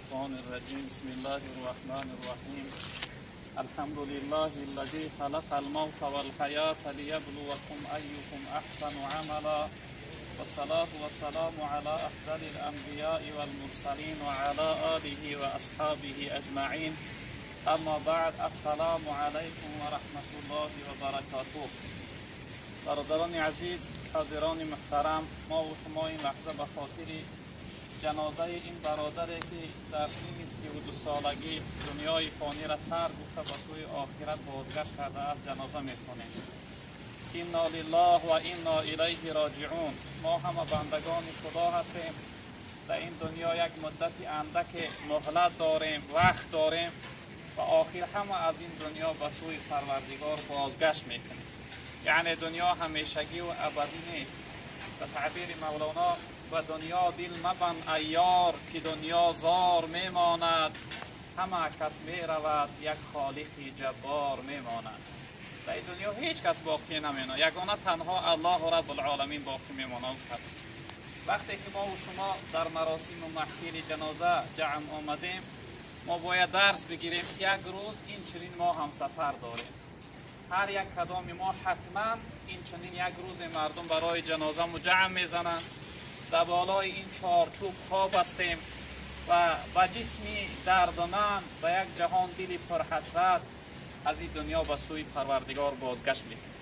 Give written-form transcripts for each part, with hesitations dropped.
الشيطان الرجيم. بسم الله الرحمن الرحيم. الحمد لله الذي خلق الموت والحياة ليبلوكم أيكم أحسن عملا، والصلاة والسلام على أفضل الأنبياء والمرسلين وعلى آله وأصحابه أجمعين. أما بعد، السلام عليكم ورحمة الله وبركاته. برادران عزیز، حاضران محترم، ما و شما این لحظه به خاطر جنازه این برادری که در سن 32 سالگی دنیای فانی را ترک گفته به سوی آخرت بازگشت کرده است جنازه میخوانیم. انا لله و انا الیه راجعون. ما همه بندگان خدا هستیم. در این دنیا یک مدت اندک مهلت داریم، وقت داریم و آخر همه از این دنیا به سوی پروردگار بازگشت میکنیم. یعنی دنیا همیشگی و ابدی نیست. به تعبیر مولانا، و دنیا دل مبند ایار که دنیا زار میماند، همه کس میرود یک خالقی جبار میماند. در این دنیا هیچ کس باقی نمیماند، یگانه تنها الله رب العالمین باقی میماند. خلاص وقتی که ما و شما در مراسم و محفل جنازه جمع آمدیم، ما باید درس بگیریم که یک روز این چنین ما هم سفر داریم. هر یک کدام ما حتما این چنین یک روز مردم برای جنازه مجمع میزنند. در بالای این چارچوب خواب هستیم و با جسمی دردمند و یک جهان دل پرحسرت از این دنیا به سوی پروردگار بازگشت میکنیم.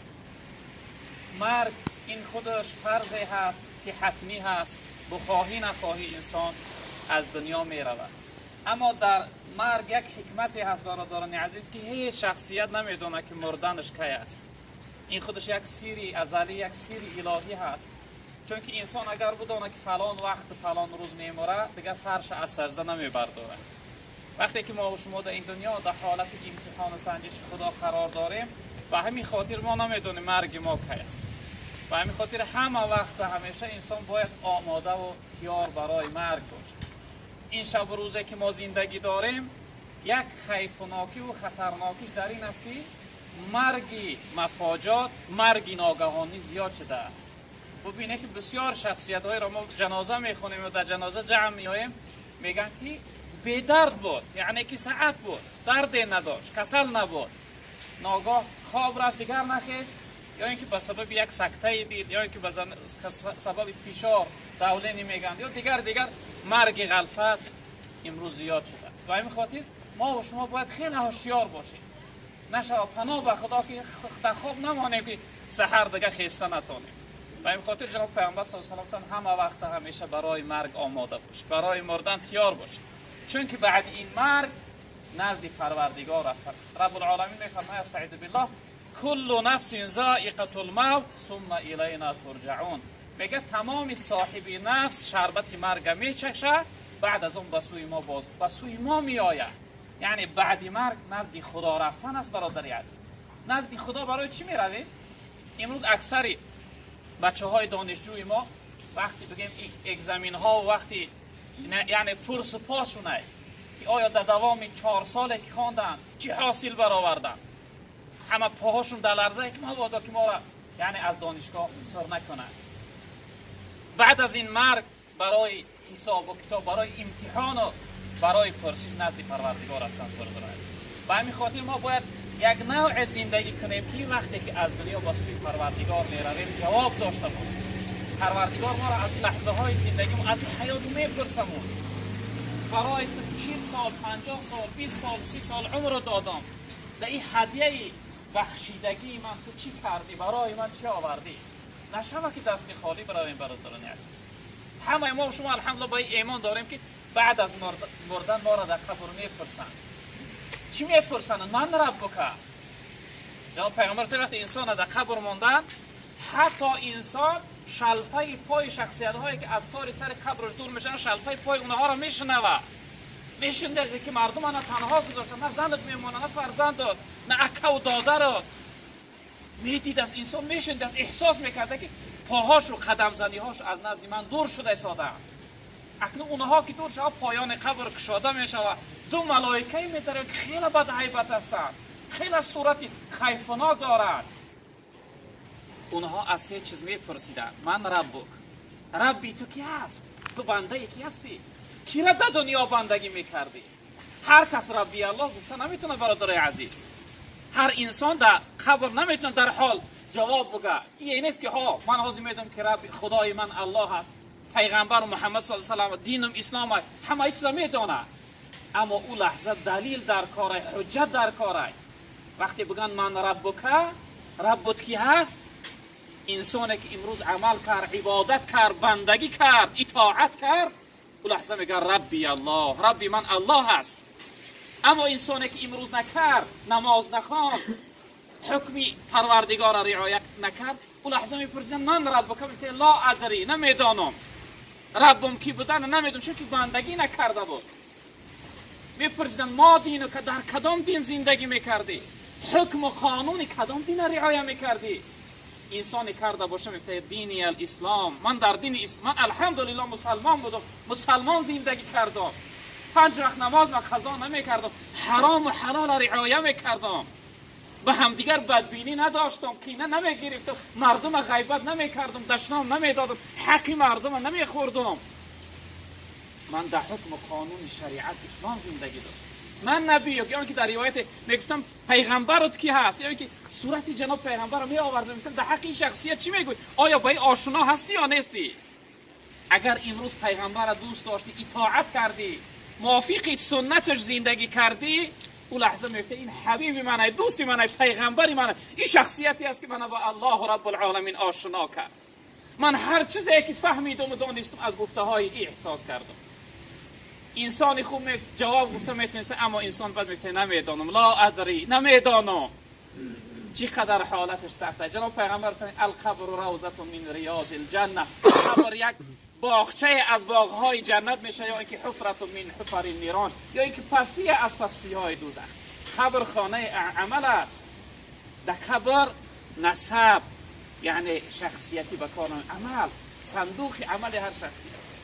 مرگ این خودش فرضی هست که حتمی هست، بخواهی نخواهی انسان از دنیا می رود. اما در مرگ یک حکمتی هست برادران عزیز که هیچ شخصیت نمیدونه که مردنش کی است. این خودش یک سیری ازلی، یک سیری الهی هست. چون که انسان اگر بدونه که فلان وقت و فلان روز میموره، دیگه سرش از سجده نمیبرداره. وقتی که ما و شما در این دنیا در حالت امتحان و سنجش خدا قرار داریم، و همین خاطر ما نمیدونیم مرگ ما کی است. و همین خاطر همه وقت و همیشه انسان باید آماده و تیار برای مرگ باشه. این شب و روزه که ما زندگی داریم، یک خیفناکی و خطرناکیش در این است که مرگ مفاجات، مرگ ناگهانی زیاد شده است. ببینه که بسیار شخصیت های را ما جنازه میخونیم و در جنازه جمع میاییم، میگن که بی درد بود، یعنی که ساعت بود، درد نداشت، کسل نبود، ناگاه خواب رفت دیگر نخیست، یا اینکه به سبب یک سکته دید، یا اینکه به سبب فشار دولینی میگن، یا دیگر دیگر مرگ غلفت امروز زیاد شده است. و همین خاطر ما و شما باید خیلی هوشیار باشیم. نشود پناه به خدا که در خواب نمانیم که سحر دیگه خیسته نتونیم. و این خاطر جناب پیامبر صلی الله علیه و همه وقت همیشه برای مرگ آماده باش، برای مردن تیار باش، چون که بعد این مرگ نزد پروردگار رفته است. رب العالمین میفرماید استعیذ بالله کل نفس ذائقه الموت ثم الینا ترجعون. میگه تمام صاحب نفس شربت مرگ میچشه، بعد از اون به سوی ما باز به سوی ما میآید. یعنی بعد مرگ نزد خدا رفتن است. برادر عزیز، نزد خدا برای چی میرویم؟ امروز اکثری بچه های دانشجوی ما وقتی بگیم اگزمین ها و وقتی یعنی پرس و پاسشونه که آیا در دوام 4 ساله که خواندن چی حاصل برآوردن، همه پاهاشون در لرزه که مبادا که ما را یعنی از دانشگاه سر نکنن. بعد از این مرگ برای حساب و کتاب، برای امتحان و برای پرسش نزد پروردگار رفتن است. برادر عزیز، به همین خاطر ما باید یک نوع زندگی کنیم که وقتی که از دنیا به سوی پروردگار میرویم جواب داشته باشیم. پروردگار ما را از لحظه های زندگی، از حیات میپرسمون. برای تو 40 سال، 50 سال، 20 سال، 30 سال عمر دادم، در این هدیه بخشیدگی من تو چی کردی؟ برای من چی آوردی؟ نشوه که دست خالی برویم. برادران عزیز، همه ما و شما الحمدلله با این ایمان داریم که بعد از مردن ما را در قبر میپرسند. چی میپرسند؟ من ربک. جناب پیغمبر وقتی انسان در قبر ماندن، حتی انسان شلفه پای شخصیت هایی که از تار سر قبرش دور میشن، شلفه پای اونها را میشنوه. میشنده که مردم نه تنها گذاشتن، نه زنت میمونه، نه فرزند، نه اکه و دادرت. میدید از انسان، میشند از احساس میکرده که پاهاش و قدم زنیهاش از نزد من دور شده ساده. اکنون اونها که دور شود، پایان قبر کشاده میشود. دو ملائکه میتره که خیلی بد هیبت هستند، خیلی از صورت خیفناک دارند. اونها از سه چیز میپرسیدند: من ربک، ربی تو کی هست؟ تو بنده کی هستی؟ کی را در دنیا بندگی میکردی؟ هر کس ربی الله گفته نمیتونه برادر عزیز. هر انسان در قبر نمیتونه در حال جواب بگه. این نیست که ها من حاضر میدم که رب خدای من الله است، پیغمبر محمد صلی الله علیه و دینم اسلام است، همه چیزا میدونه. اما او لحظه دلیل در کاره، حجت در کاره. وقتی بگن من ربک، ربت کی هست؟ انسانی که امروز عمل کرد، عبادت کرد، بندگی کرد، اطاعت کرد، او لحظه میگه ربی الله، ربی من الله هست. اما انسانی که امروز نکرد، نماز نخواند، حکمی پروردگار را رعایت نکرد، او لحظه میپرسن من ربک، میگه لا ادری، نمیدانم ربم کی بودن نمیدونم، چون که بندگی نکرده بود. میپرسیدن ما دینو که در کدام دین زندگی میکردی؟ حکم و قانون کدام دین رعایت میکردی؟ انسانی کرده باشه میگه دینی الاسلام، من در دین اسلام، من الحمدلله مسلمان بودم، مسلمان زندگی کردم، 5 وقت نماز و قضا نمیکردم، حرام و حلال رعایت میکردم، به همدیگر بدبینی نداشتم، کینه نمیگرفتم، مردم غیبت نمیکردم، دشنام نمیدادم، حق مردم نمیخوردم. من در حکم قانون شریعت اسلام زندگی داشتم. من نبی، یا که در روایت میگفتم پیغمبرت کی هست، یا که صورت جناب پیغمبر رو می آوردم، میگفتم در حق این شخصیت چی میگویی؟ آیا با این آشنا هستی یا نیستی؟ اگر امروز پیغمبر را دوست داشتی، اطاعت کردی، موافق سنتش زندگی کردی، او لحظه میگفته این حبیب منه، دوست منه، پیغمبر منه، این شخصیتی است که من با الله رب العالمین آشنا کرد. من هر چیزی که فهمیدم و دانستم از گفته های ای احساس کردم. انسان خوب جواب گفته میتونسته، اما انسان بد میگه نمیدانم، لا ادری، نمیدانم. چقدر حالتش سخته. جناب پیغمبر فرمودند القبر روضه من ریاض الجنه، قبر یک باغچه از باغهای جنت میشه، یا اینکه حفرة من حفر النیران، یا اینکه پستی از پستیهای دوزخ. قبر خانه عمل است. در قبر نسب یعنی شخصیتی به کار عمل، صندوق عمل هر شخصیت است.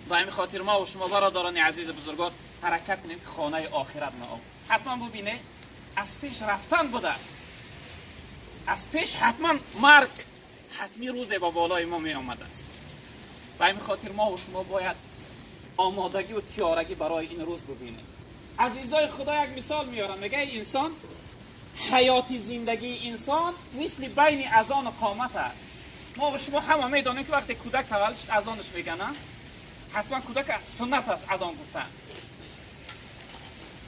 به همین خاطر ما و شما برادران عزیز بزرگوار حرکت کنیم که خانه آخرت ما حتما ببینه از پیش رفتن بوده است. از پیش حتما مرگ حتمی روز با بالای ما می آمده است. به همین خاطر ما و شما باید آمادگی و تیارگی برای این روز ببینیم. عزیزای خدا یک مثال میارم، میگه انسان حیاتی زندگی انسان مثل بین اذان و قامت است. ما و شما همه میدانیم که وقتی کودک تولد شد اذانش میگن، حتما کودک سنت است اذان گفتن.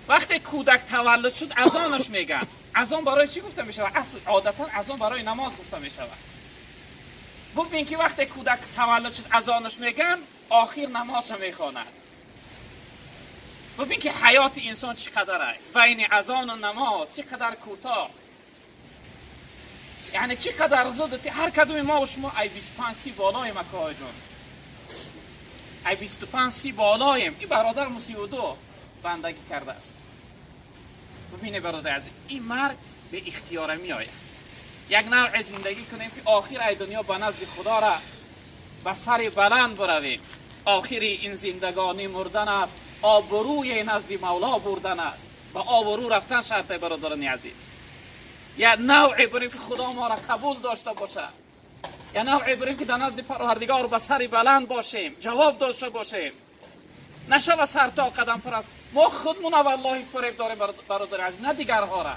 وقتی کودک تولد شد اذانش میگن. اذان برای چی گفته میشود؟ اصل عادتا اذان برای نماز گفته میشود. ببین که وقتی کودک تولد شد اذانش میگن، آخر نمازش میخواند. ببین که حیات انسان چقدر است، بین اذان و نماز چقدر کوتاه، یعنی چقدر زود. هر کدوم ما و شما ای 25 30 بالای مکای جان، ای 25 30 بالایم. این برادر 32 بندگی کرده است. ببینه برادر عزیز، این مرگ به اختیار می آید. یک نوع زندگی کنیم که آخر ای دنیا به نزد خدا را به سر بلند برویم. آخری این زندگانی مردن است، آبروی نزد مولا بردن است. با آبرو رفتن شرط برادران عزیز. یا نوعی بریم که خدا ما را قبول داشته باشه، یا نوعی بریم که در نزد پروردگار به سر بلند باشیم، جواب داشته باشیم، نشوه سر تا قدم پر است. ما خودمون والله فریب داریم برادر عزیز، نه دیگرها را.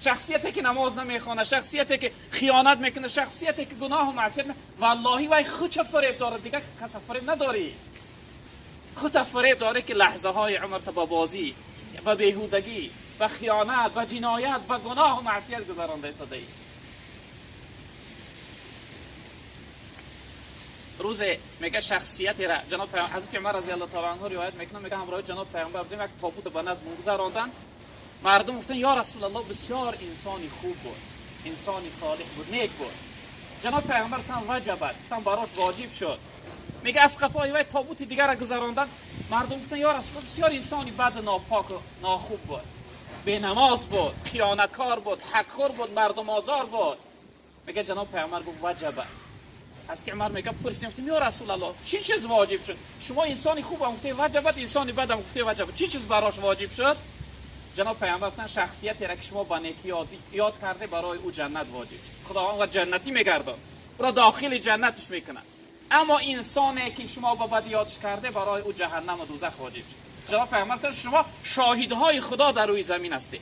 شخصیتی که نماز نمیخونه، شخصیتی که خیانت میکنه، شخصیتی که گناه و معصیت، والله وای خودش فریب داره، دیگه کس فریب نداری. خود فریب داره که لحظه های عمر تا با بازی، با بیهودگی، با خیانت، با جنایت، با گناه و معصیت گذرانده ساده ای. روز میگه شخصیتی را جناب پیامبر حضرت عمر رضی الله تعالی عنه روایت میکنه، میگه همراه جناب پیامبر بودیم، یک تابوت به نزد گذراندن. مردم گفتن یا رسول الله بسیار انسانی خوب بود، انسانی صالح بود، نیک بود. جناب پیامبر تن وجبت، گفتن براش واجب شد. میگه از قفای وی تابوت دیگر را گذراندن. مردم گفتن یا رسول الله بسیار انسانی بد و ناپاک و ناخوب بود، بی نماز بود، خیانتکار بود، حق خور بود، مردم آزار بود. میگه جناب پیامبر گفت وجبت. حضرت عمر میگه پرسیدم، گفتم یا رسول الله چی چیز واجب شد؟ شما انسانی خوبم گفته وجبت، انسانی بدم گفته وجبت، چی چیز براش واجب شد؟ جناب پیامبر گفتن شخصیتی را که شما با نیکی یاد کرده برای او جنت واجب شد. خداوند جنتی میگرداد، او را داخل جنتش میکنه. اما انسانی که شما با بدی یادش کرده برای او جهنم و دوزخ واجب شد. جناب پیامبر شما شاهدهای خدا در روی زمین هستید.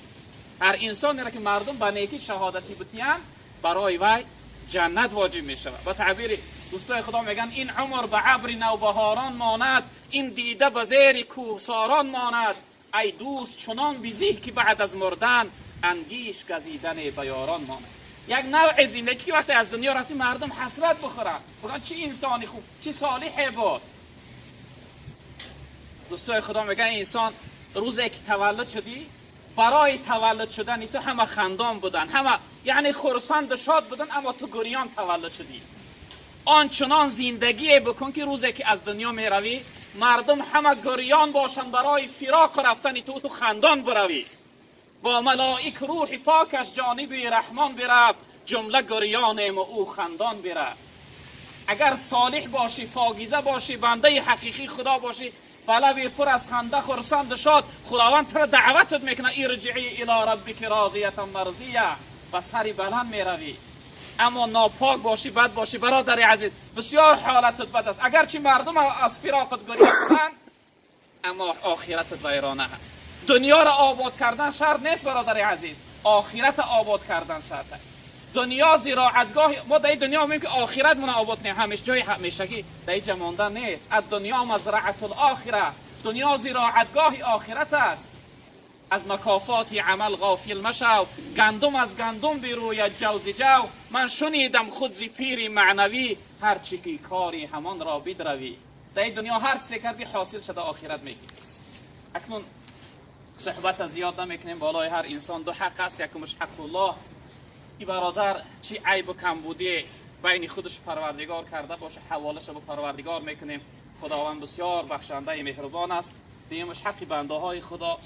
هر انسانی را که مردم به نیکی شهادتی بتیان برای وی جنت واجب می شود. با تعبیر دوستای خدا میگن این عمر به ابر نوبهاران ماند، این دیده به زیر کوهساران ماند. ای دوست چنان بیزیه که بعد از مردن انگیش گزیدن به یاران ماند. یک نوع زندگی که وقتی از دنیا رفتی مردم حسرت بخورن، بگن چه انسانی خوب، چه صالحی بود. دوستای خدا میگن انسان روزی که تولد شدی، برای تولد شدن تو همه خندان بودن، همه یعنی خرسند و شاد بودن، اما تو گریان تولد شدی. آنچنان زندگی بکن که روزی که از دنیا میروی مردم همه گریان باشن برای فراق رفتن تو، تو خندان بروی. با ملائک روح پاکش جانب رحمان برفت، جمله گریانیم و او خندان برفت. اگر صالح باشی، پاکیزه باشی، بنده حقیقی خدا باشی، بلوی پر از خنده خرسند و شاد، خداوند تو را دعوتت میکنه ارجعی الی ربک راضیه مرضیه، و سری بلند میروی. اما ناپاک باشی، بد باشی، برادر عزیز بسیار حالتت بد است. اگرچه مردم از فراقت گریختن، اما آخرتت ویرانه هست. دنیا را آباد کردن شرط نیست برادر عزیز، آخرت آباد کردن شرط است. دنیا زراعتگاه ما در دنیا میگیم که آخرت من آباد نه، همیشه جای همیشگی در اینجا ماندن نیست. الدنیا مزرعه الاخره، دنیا زراعتگاه آخرت است. از مکافات عمل غافل مشو، گندم از گندم بروید جو ز جو. من شنیدم خود ز پیر معنوی، هر چی که کاری همان را بدروی. در دنیا هر چی کردی حاصل شده آخرت میگیری. اکنون صحبت زیاد نمیکنیم. بالای هر انسان دو حق است، یکمش حق الله. این برادر چی عیب و کمبودی بین خودش پروردگار کرده باشه، حوالش به پروردگار میکنیم. خداوند بسیار بخشنده مهربان است. دیمش حق بنده های خدا،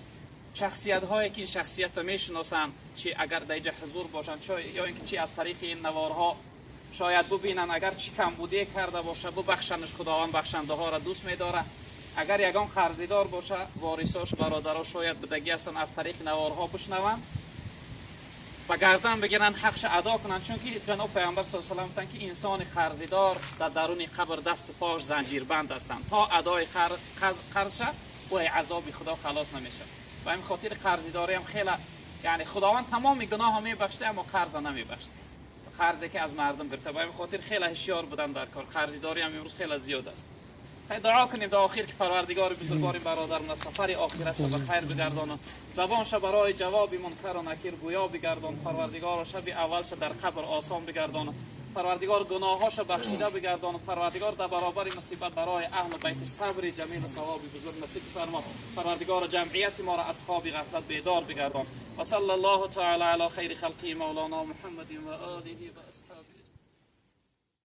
شخصیت هایی که این شخصیت میشناسن، چی اگر در اینجا حضور باشن، چه یا اینکه چی از طریق این نوارها شاید ببینن، اگر چی کمبودی کرده باشه ببخشنش، خداوند بخشنده ها را دوست میداره. اگر یگان قرضیدار باشه، وارثاش برادرها شاید بدگی هستن، از طریق نوارها بشنون و گردن بگیرن، حقش ادا کنن. چون که جناب پیامبر صلی الله علیه و سلم گفتن که انسان قرضیدار در درون قبر دست و پاش زنجیربند هستند، تا ادای قرض شه او عذاب خدا خلاص نمیشه. و این خاطر قرضیداری هم خیلی، یعنی خداوند تمام گناه ها میبخشه اما قرض نمیبخشه، قرضی که از مردم گرفته. و این خاطر خیلی هوشیار بودن در کار. قرضیداری هم امروز خیلی زیاد است. دعا کنیم در آخر که پروردگار بزرگوار برادرم سفر آخرت به خیر بگردان، زبانش برای جواب منکر و نکیر گویا بگردان. پروردگار شب اولش در قبر آسان بگردان. پروردگار گناهاش بخشیده بگردان. پروردگار در برابر مصیبت برای اهل بیتش صبر جمیل و ثواب بزرگ نصیب فرما. پروردگار جمعیت ما را از خواب غفلت بیدار بگردان. و صلی الله تعالی علی خیر خلقی مولانا محمد و آله و اصحابه.